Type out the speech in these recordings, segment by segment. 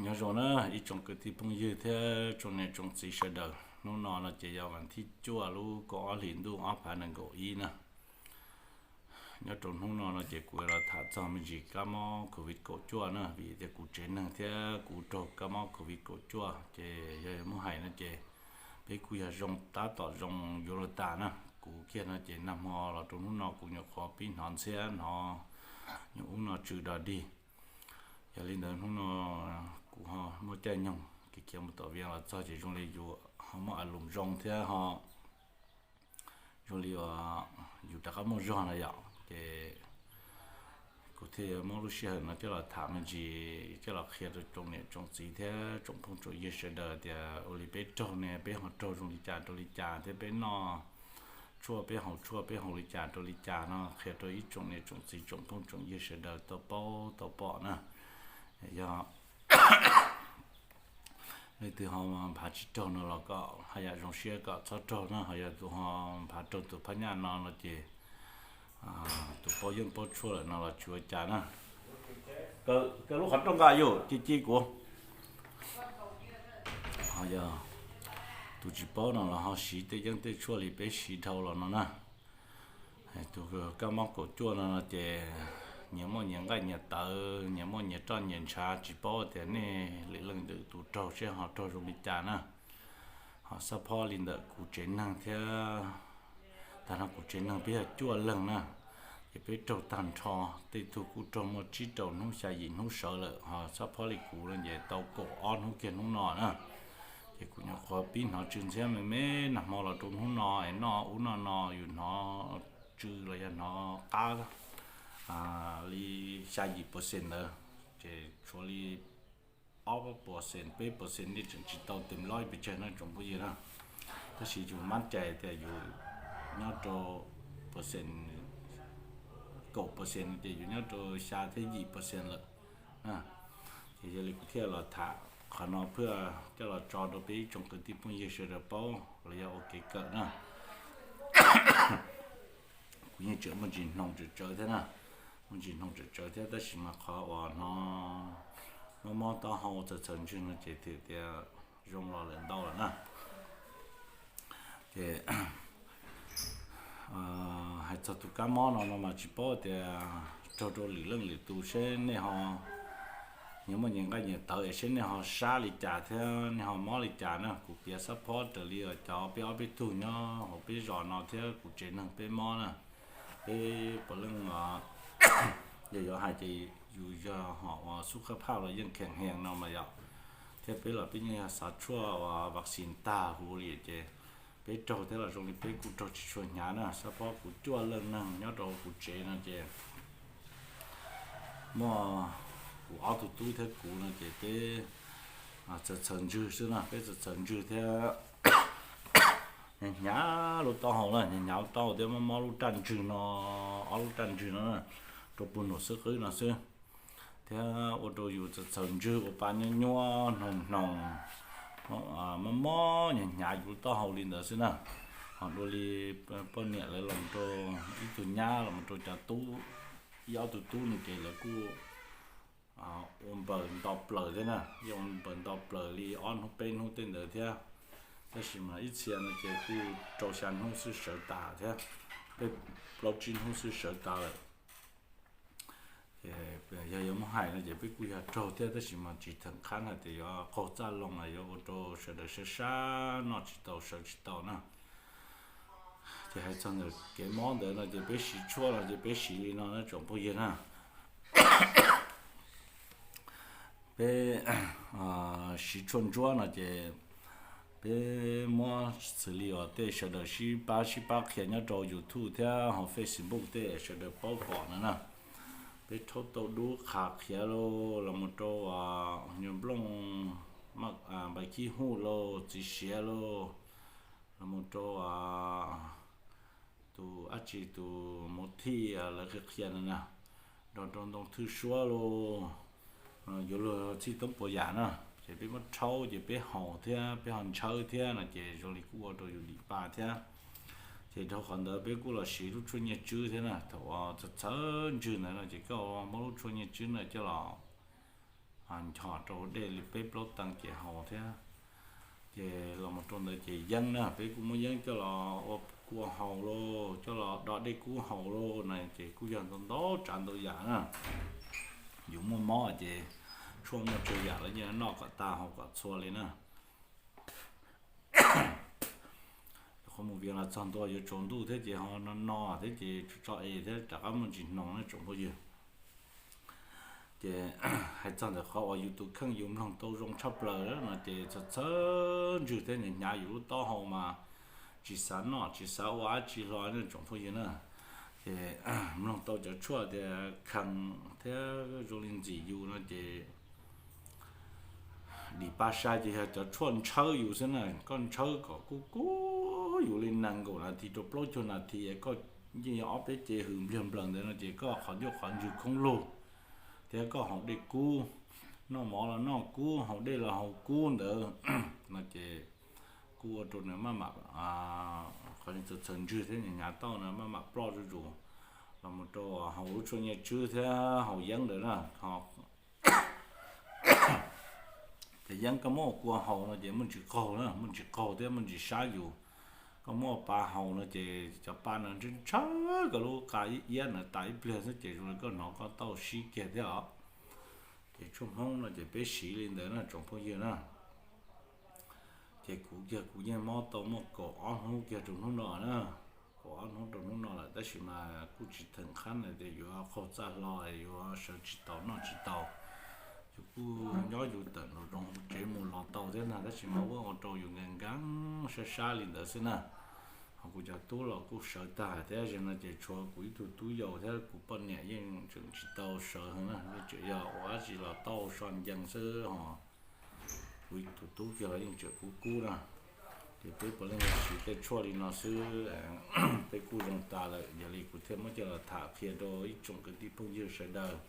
Nyob zoo na ib tsoom kwv tij phooj ywg thiab tsoom niam tsoom txiv sawv daws. Hnub no no ces yog vas thib cuaj lub kaum ob hlis ntuj ob phav nees nkaum ib na. Nyob rau hnub no no ces kuv los tham txog me ntsis kab mob covid kaum cuaj na, vim tias kuv tsev neeg thiab kuv raug kab mob covid kaum cuaj ces yog muab hais no ces peb kuj yog zoo tab tom zoo yuav luag tas na. Kuv kiag no ces nag hmo los rau hnub no kuv nyuam qhuav pib hnov ntxhiab, hnov nyuam ub no tsw dog dig. Yog li ntawd hnub no kuv ho muaj caij nyoog khiav khiav mus tom Vias los txog ces zoo li yus ho muaj a lus zoo thiab ho zoo li yus rov qab muaj zog na yom. Ces kuv thiaj muab lub sij hawm no coj los tham me ntsis, coj los qhia rau tsoom niam tsoom txiv thiab tsoom phooj tsoom ywg sawv daws tias ua li peb raug ne peb ho raug zoo li cas rau li cas thiab peb noj tshuaj peb haus tshuaj peb haus li cas rau li cas no qhia rau ib tsoom niam tsoom txiv tsoom phooj tsoom ywg sawv daws tau paub tau pom na. Yog leej twg ho nphav tsis raug no los kom haj yam zoo siab kom txhob raug na, ho yog tus ho nphav raug tus phab nyaj no no ces tus paub yeej paub tshuaj lawm no los tsis ua cas na. Kaw lub qhov rooj nqa yus ci ci kuv. Ho yog tus tsis paub no los ho siv tej yeeb tej tshuaj li peb siv dhau los no na. Tus kab mob kaum cuaj no no ces nyias muaj nyias nqaij nyias tawv, nyias muaj nyias roj nyias ntshav, tsis paub tias nej lwm leej lwm tus raug seb ho raug zoo li cas na. Ho xab phob li ntawm kuv tsev neeg thiab, tag no kuv tsev neeg peb yog cuaj leeg na, ces peb raug tag nrho, tej tug kuj raug muaj tsib rau hnub xya yim hnub sawv lawm, ho xab phob li kuv no ces tau kaum ob hnub kiag hnub no na. Ces kuv nyuam qhuav pib hnov tsw ntxhiab me me nag hmo los rau hnub no es noj ub noj no yus hnov tsw los yog hnov qab li xya yim percent ntawd, ces tshuav li ob percent peb percent nej tseem tsis tau tes lob pes tsawg no tsoom phooj ywg na. Tab sis yus mab cai tias yus nyob rau percent, kaum percent ces yus nyob rau xya thiab yim percent lawm. Ces yog li kuv thiaj los tham qhov no thiaj coj los tso rau peb ib tsoom kwv tij phooj ywg sawv daws paub los yog ua kev kawm na. Kuv yeej tseem muaj ntsis hnoos tsawv tsawv thiab na, muaj ntsis hnoos tsawv tsawv thiab tab sis mas qhov uas hnov mob mob taub hau txhaws txhaws ntswg no ces twb tias zoo los lawm ntau lawm na. Ces hais txog tus kab mob no no mas tsis paub tias raug rau lwm leej lwm tus seb nej ho nyias muaj nyias nqaij nyias tawv es seb nej ho sab li cas thiab nej ho mob li cas na. Kuv piav xab phob raws li cov peb ob peb tug nyob hauv peb zos no thiab kuv tsev neeg peb mob na. Peb puav leej yog yuav hais ces yus yog hom uas xub qab phaj los yeej kheem hees no mas yom. Thiab peb los peb yeej yog xav tshuaj uas vaccine tag huv li ces peb raug thiab los zoo li peb kuj raug tsis tshua hnyav na. Xab phob kuv cuaj leej neeg nyob rau kuv tsev no ces muaj kuv ob tug tub thiab kuv no ces peb txhaws txhaws ntswg xwb na, peb txhaws txhaws ntswg thiab hnyav hnyav lub taub hau na, hnyav hnyav lub taub hau thiab mob mob lub raj ntswg no, ob lub raj ntswg no rau puag nraum xwb qwb no xwb. Thiab ua rau yus txhaws txhaws ntswg ua pa nyuab nyuab hnoos hnoos, mob mob hnyav hnyav yus lub taub hau li ntawd xwb na. Ho dua li poj niam lawv los rau ib tug nyab los rau cov tub, ib ob tug tub no ces lawv kuj ua npaws nto plaws thiab na, yeej ua npaws nto plaws li ob hnub peb hnub tej ntawd thiab. Tab sis mas ib txhia no ces kuj rau xya hnub xwb sawv tas thiab, peb plaub tsib hnub xwb sawv tas lawm. Yog yuav muab hais no ces peb kuj yog raug thiab tab sis mas tsis theem qhab hais tias yuav qaug txaj loo los yuav ua rau sawv daws sab sab noj tsis tau sawv tsis tau na. Ces hais txog ntawm kev mob ntawd no ces peb siv tshuaj no ces peb siv li no na tsoom phooj ywg na. Peb siv tshuaj ntsuab no ces peb muab xws li uas tej sawv daws sib pab sib pab qhia nyob rau YouTube thiab hauv Facebook tej sawv daws paub pom no na. Peb rhaub tau dub qhav qhiav los mus rau nyuag nplooj npaim khib huj los txiv siav los los mus rau tus dab tsi tus mus thij lawv qhia qhia no na, nrog rau ntoo thwj suab los yuav luag txhij toob puas yam na. Ces peb muab rhaub ces peb haus thiab peb ho ntshawb thiab no ces zoo li kuj ua rau yus dim pa thiab. Ces dhau qhov ntawd peb kuj los siv lub tshuaj nyiaj tswb thiab na, thaum uas txhaws ntswg ntawd no ces koj muab lub tshuaj nyiaj tswb na coj los nchos rau dej li peb plaub tee ces haus thiab. Ces los mus rau ntawd ces yeeb na, peb kuj muab yeeb coj los ua kua haus lauj, coj los do dej kub haus lauj na, ces kuj yog ntau ntau tsav ntau yam na. Yus muaj mob ces tshuaj muaj tsawg yam los yeej noj kom tag haus kom txhua li na. Qhov mus Vias los txog ntua yuav tsaus ntuj thiab ces ho no no thiab ces tso es thiab rov qab muaj ntsis hnoos na tsoom phooj ywg. Ces hais txog ntawm qhov uas yus tus kheej yus mloog tau zoo tshaj plaws no ces txhawj txhawj ntswg thiab hnyav hnyav yus lub taub hau mas tsis xav noj tsis xav ua dab tsi hlo ne tsoom phooj ywg na. Ces mloog tau cov tshuaj tias khees thiab zoo li ntxim yus no ces dim pa sai ces yog cov tshuaj ntshawb yus xwb na, koj ntshawb kom kub kub yus li nees nkaum nas this rau plaub caug nas this es koj yeej yog ob peb ce hws npliag nplaws ntawd no ces koj qhov ncauj qhov ntswg khoob lug thiab koj haus dej kub, noj mov los noj kub, haus dej los haus kub ntawd no ces kuj ua rau nws maj mam qhov txhawj txhawj ntswg thiab hnyav hnyav taub hau na maj mam ploj zuj zus. Los mus rau haus lub tshuaj nyiaj tswb thiab haus yeeb ntawd na, ho ces yeeb koj muab ua kua haus no ces muaj ntsis qaug na, muaj ntsis qaug thiab muaj ntsis sab yus. Koj muab ua pa haus no ces cov pa no ntshaw ntshaw koj lub qa ib iab na tas ib pliag xwb ces zoo li koj hnov koj taub hau sib kiag thiab os. Ces tshuaj Hmoob no ces peb siv li ntawd na tsoom phooj ywg na. Ces kuv kiag kuv yeej mob tau muaj kaum ob hnub kiag rau hnub no na, kaum ob hnub rau hnub no lawm tab sis mas kuj tsis theem qhab na tias yuav qaug txaj hlo yuav sawv tsis tau noj tsis tau. Yus kuj nyob yus tawm nraum zoov tsev mus los tau thiab na tab sis mas ua ua rau yus nkees nkees sab sab li ntawd xwb na. Ho kuv cov tub los kuj sawv tag thiab, zaum no ces tshuav kuv ib tug tub yau thiab kuv poj niam yeej tseem tsis tau sawv heev na, yeej tseem yog ua dab tsi los tau so ncees xwb ho. Kuv tus tub kiag los yeej tseem kub kub na. Ces peb puav leej yog siv tej tshuaj li no xwb, peb kuj zoo tas lawm, yog li kuv thiaj muab coj los tham qhia rau ib tsoom kwv tij phooj ywg sawv daws.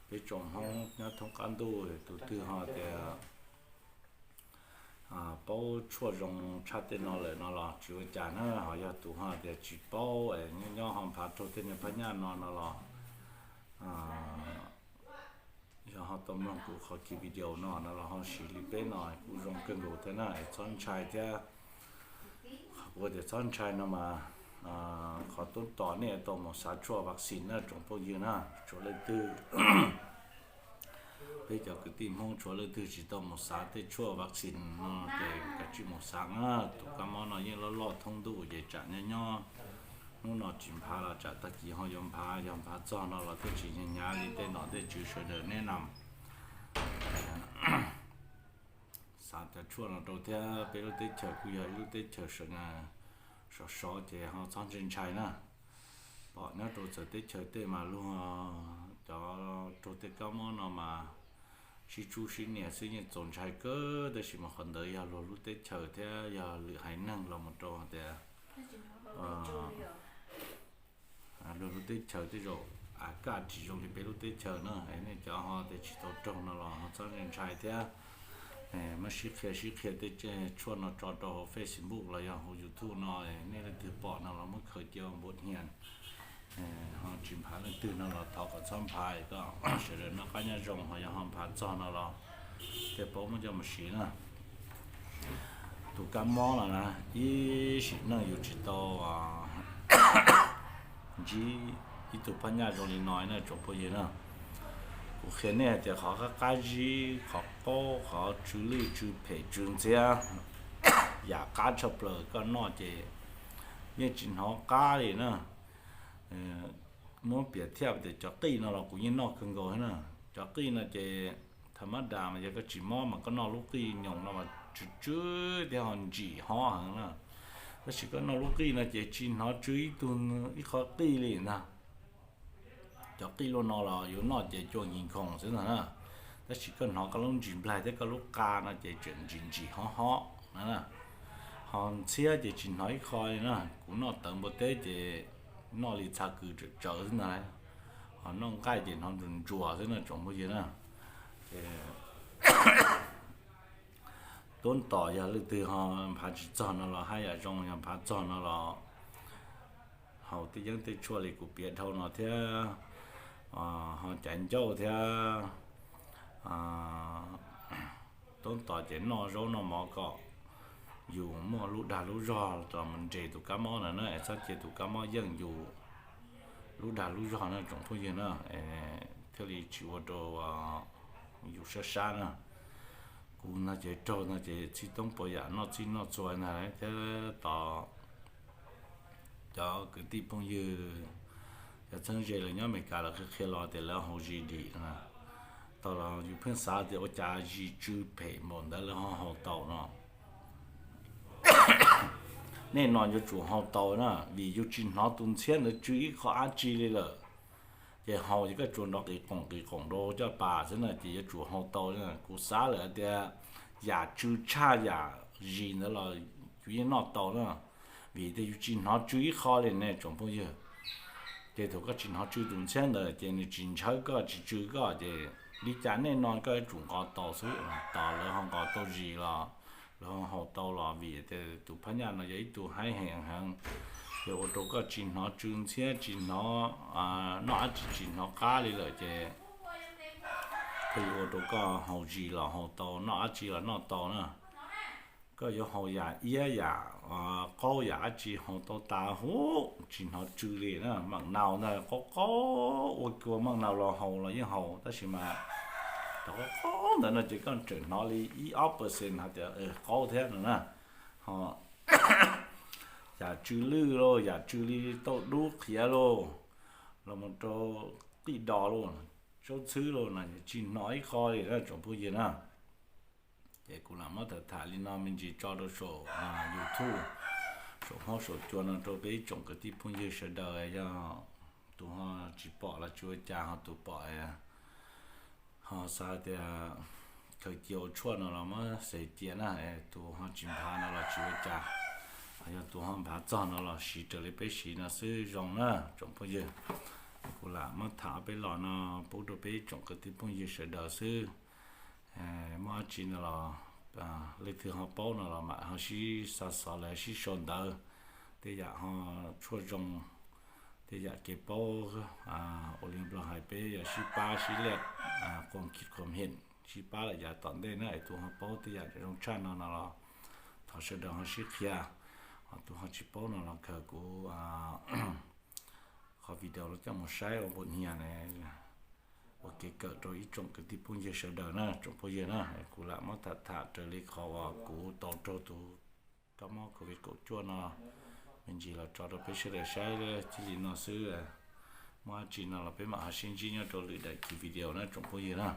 Peb tsoom Hmoob nyob thoob qab ntuj tus twg ho tias paub tshuaj zoo tshaj tej no lawm no los tsis ua cas na, ho yog tus ho tias tsis paub nyob nyob ho nphav raug tej niag phab nyaj no no los yog ho tau mloog kuv qhov ki video no no los ho siv li peb no kuj zoo kawg nkaus thiab na, txhob ntshai thiab. Qhov kuv tias txhob ntshai no mas qhov tub tom nej tau mus xav tshuaj vaccine na tsoom phooj ywg na, tshuav leej twg peb cov kwv tij Hmoob tshuav leej twg tsis tau mus xav tej tshuaj vaccine no ces kav tsij mus xav na. Tus kab mob no yeej loj loj thoob ntuj ces tsam nyob nyob hnub no tsis nphav los tsam tag kis ho yuav nphav, yog nphav txog no los thiaj tsis hnyav hnyav li tej nom tej tswv sawv daws neb na. Xav cov tshuaj no rau thiab, peb lub teb chaws kuj yog ib lub teb chaws sov sov ces ho txhob ntshai ntshai na. Pom nyob rau txawv teb chaws tej mas luag cov raug tej kab mob no mas sib tsub sib nias xwb yeej txaus ntshai kawg, tab sis mas qhov ntawd yog luag lub teb chaws thiab yog lwm haiv neeg los mus rau tias luag lub teb chaws tej zaum av kaj tsis zoo li peb lub teb chaws na. Nej cov ho tias tsis tau raug no los ho txhob ntshai thiab. Muab sib qhia sib qhia tej tshuaj no tso rau hauv Facebook los yog hauv YouTube no, nej leej twg pom no los muab khaws cia npuas hnia, ho tsis nphav leej twg no los thov kom txhob nphav, kom sawv daws noj qab nyob zoo, ho yog ho nphav txog no los thiaj paub muab coj mus siv na. Tus kab mob no na, ib sim neej yus tsis tau ntsib ib tug phab nyaj zoo li no na tsoom phooj ywg na. Kuv qhia nej hais tias qhov qab qab zib, qhov qaub, qhov tsw lwj tsw phem tsw ntxhiab, yam qab tshaj plaws koj noj ces yeej tsis hnov qab li na. Muab piav thiaj tias cov qij no los kuv yeej noj kawg nkaus thiab na. Cov qij no ces thaum mab das mas yog koj tsis mob mas koj noj lub qij nyoos no mas tsw tsw thiab ho ntsim hob heev na. Tab sis koj noj lub qij no ces tsis hnov tsw ib tug ib qho qij li ntag. Cov qij luaj no los yuav noj ces cua nkig nkhoos xwb ntag na. Tab sis koj hnov koj lub ntsis nplaig thiab koj lub qa no ces tseem ntsim ntsim hob hob na. Ho ntxhiab ces tsis hnov ib qho li na. Kuv noj tawv npua teb ces noj li txha kws tsawv tsawv xwb ntag. Ho noj nqaij ces hnov ntsuas ntsuas xwb na tsoom phooj ywg na. Tuab tom yog leej twg ho nphav tsis txog no los haj yam zoo, yog nphav txog no los haus tej yeeb tej tshuaj li kuv piav dhau no thiab, ho caiv ncauj thiab, tos ces noj zaub noj mov kom yus muaj lub dag lub zog los mus nres tus kab mob na na, es txhob cia tus kab mob yeej yus lub dag lub zog na tsoom phooj ywg na, thiaj li tsis ua rau yus sab sab na. Kuv no ces raug no ces txhij toob puas yam noj txhij noj txhua ntag thiab tos cov kwv tij phooj ywg, cov txheeb ze lawv nyob Amelikas lawv qhia qhia los tias lawv haus zis dim no. Tau los yus pheej xav tias ua cas zis tsw phem npaum ntawd lawv ho haus tau no. Nej no yuav tsum haus tau na, vim yus tsis hnov tus ntxhiab ntawd tsw ib qho dab tsi li lawm. Ces haus ces koj tsuas nrov qis qoom qis qoom rau caj pas xwb na, ces yuav tsum haus tau. Kuv xav lawm tias yam tsw tshaj yam zis ntawd los yus yeej noj tau na, vim tias yus tsis hnov tsw ib qho li ne tsoom phooj ywg. Ces thaum koj tsis hnov tsw tus ntxhiab ntawd ces nws tsis ntshawb koj tsis tsw koj, ces li cas nej no koj yuav tsum nqos tau xwb, tos lawv ho nqos tau zis los lawv ho haus tau los, vim tias tus phab nyaj no yog ib tug haib heev heev, yog ua rau koj tsis hnov tsw ntxhiab tsis hnov noj dab tsi tsis hnov qab li lawm ces thiaj li ua rau koj haus zis los haus tau, noj dab tsi los noj tau na. Koj yuav haus yam iab yam qaub yam dab tsi haus tau tas huv tsis hnov tsw li na. Meem naus ntag qaub qaub ua kua meem naus los haus los yeej haus, tab sis mas thaum qaub qaub ntawd no ces koj tseem hnov li ib ob percent hais tias qaub thiab no na. Ho yam tsw lwj lauj, yam tsw li tauj dub qhiav lauj, los mus rau qij dos lauj, zaub txhwb lauj no tsis hnov ib qho li na tsoom phooj ywg na. Ces kuv lam muab tham tham li no me ntsis tso rau saum YouTube, saum hmoob saum cua no rau peb ib tsoom kwv tij phooj ywg sawv daws, yog tus ho tsis pom los tsis ua cas, ho tus pom ho xav tias khaws cia ua tshuaj no los muab xes cia na, tus ho tsis nphav no los tsis ua cas, yog tus ho nphav txog no los siv raws li peb siv no xwb zoo na tsoom phooj ywg. Kuv lam muab tham ob peb los no pub rau peb ib tsoom kwv tij phooj ywg sawv daws xwb. Muaj dab tsi no los leej twg ho paub no los mam ho sib xa xov los sib sau ntawv, tej yam ho tshuaj zoo, tej yam kev paub, ua li nplog hais peb yog sib pab sib liaj, qhuam khij qhuam hem, sib pab lawm yav tom ntej na, tus ho paub tej yam zoo tshaj no no los thov sawv daws ho sib qhia, ho tus ho tsis paub no los khaws kuv qhov video los coj mus saib ua npaum niag ne, ua kev kawm rau ib tsoom kwv tij phooj ywg sawv daws na tsoom phooj ywg na. Kuv lam muab tham tham raws li qhov uas kuv tau raug tus kab mob covid kaum cuaj no me ntsis los tso rau peb sawv daws saib thiaj li no xwb. Muaj dab tsi no los peb mam ho sib ntsib nyob rau lwm daim video na tsoom phooj ywg na.